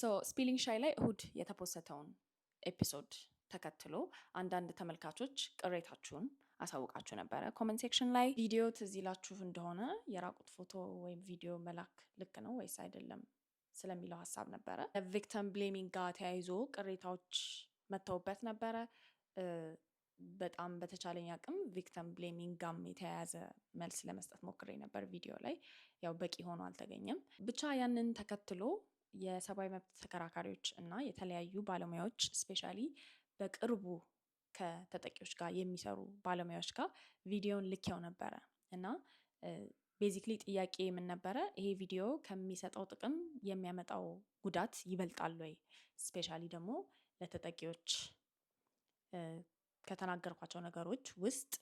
So Spilling ሻይ ላይ እሁድ የተፖሰተውን episode ተከትሎ አንዳንድ ተመልካቾች ቅሬታችሁን አሳውቃችሁ ነበረ comment section ላይ። ቪዲዮ ትዝ ይላችሁ እንደሆነ የራቁት ፎቶ ወይም ቪዲዮ መላክ ልክ ነው ወይስ አይደለም ስለሚለው ሀሳብ ነበረ። Victim blaming ጋር ተያይዞ ቅሬታዎች መጥተውበት ነበረ። በጣም በተቻለኝ አቅም victim blaming ጋም የተያያዘ መልስ ለመስጠት ሞክሬ ነበር ቪዲዮ ላይ። ያው በቂ ሆኖ አልተገኘም። ብቻ ያንን ተከትሎ የሰብአዊ መብት ተከራካሪዎች እና የተለያዩ ባለሙያዎች፣ especially በቅርቡ ከተጠቂዎች ጋር የሚሰሩ ባለሙያዎች ጋር ቪዲዮን ልኬው ነበረ። እና basically ጥያቄ ምን ነበረ? ይሄ ቪዲዮ ከሚሰጠው ጥቅም የሚያመጣው ጉዳት ይበልጣል ወይ? Especially ደግሞ ለተጠቂዎች ከተናገርኳቸው ነገሮች ውስጥ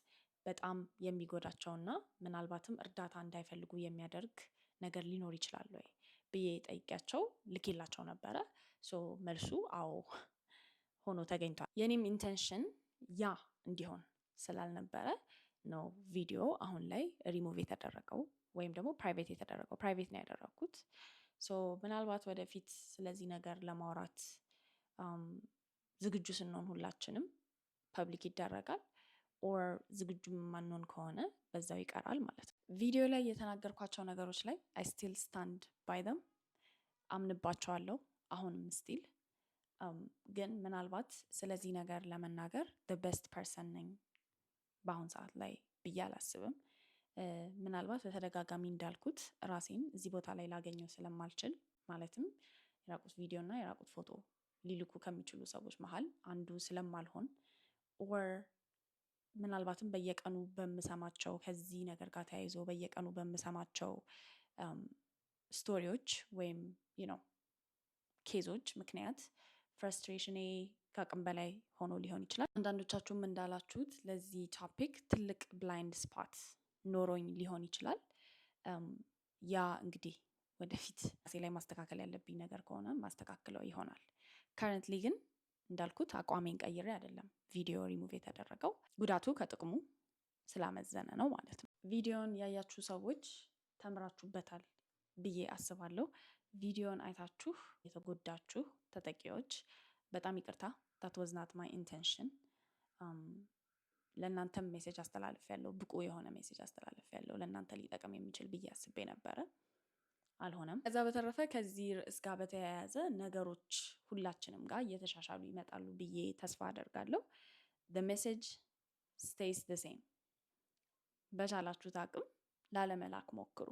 በጣም የሚጎዳቸውና ምናልባትም እርዳታ እንዳይፈልጉ የሚያደርግ ነገር ሊኖር ይችላል ወይ ብዬ ጠይቄያቸው ልኬላቸው ነበረ። So መልሱ አዎ ሆኖ ተገኝቷል። የኔም intention ያ እንዲሆን ስላልነበረ ነው ቪዲዮ አሁን ላይ ሪሙቭ የተደረገው ወይም ደግሞ private የተደረገው። Private ነው ያደረግኩት። So ምናልባት ወደፊት ስለዚህ ነገር ለማውራት ዝግጁ ስንሆን ሁላችንም public ይደረጋል፣ or ዝግጁ ማንሆን ከሆነ በዛው ይቀራል ማለት ነው። ቪዲዮ ላይ የተናገርኳቸው ነገሮች ላይ I still stand by them፣ አምንባቸዋለሁ አሁንም still። ግን ምናልባት ስለዚህ ነገር ለመናገር the best person ነኝ በአሁን ሰዓት ላይ ብዬ አላስብም። ምናልባት በተደጋጋሚ እንዳልኩት ራሴን እዚህ ቦታ ላይ ላገኘው ስለማልችል፣ ማለትም የራቁት ቪዲዮ እና የራቁት ፎቶ ሊልኩ ከሚችሉ ሰዎች መሀል አንዱ ስለማልሆን፣ or ምናልባትም በየቀኑ በምሰማቸው፣ ከዚህ ነገር ጋር ተያይዞ በየቀኑ በምሰማቸው story ዎች ወይም case ኦች ምክንያት frustration ኔ ከአቅም በላይ ሆኖ ሊሆን ይችላል። አንዳንዶቻችሁም እንዳላችሁት ለዚህ topic ትልቅ blind spot ኖሮኝ ሊሆን ይችላል። ያ እንግዲህ ወደፊት ራሴ ላይ ማስተካከል ያለብኝ ነገር ከሆነ ማስተካክለው ይሆናል። Currently ግን እንዳልኩት አቋሜን ቀይሬ አይደለም ቪዲዮ ሪሙቭ የተደረገው፣ ጉዳቱ ከጥቅሙ ስላመዘነ ነው ማለት ነው። ቪዲዮን ያያችሁ ሰዎች ተምራችሁበታል ብዬ አስባለሁ። ቪዲዮን አይታችሁ የተጎዳችሁ ተጠቂዎች በጣም ይቅርታ፣ that was not my intention። ለእናንተም message አስተላልፌያለሁ፣ ብቁ የሆነ message አስተላልፌያለሁ፣ ለእናንተ ሊጠቅም የሚችል ብዬ አስቤ ነበረ፣ አልሆነም። ከዛ በተረፈ ከዚህ ርዕስ ጋር በተያያዘ ነገሮች ሁላችንም ጋር እየተሻሻሉ ይመጣሉ ብዬ ተስፋ አደርጋለሁ። The message stays the same። በቻላችሁት አቅም ላለመላክ ሞክሩ።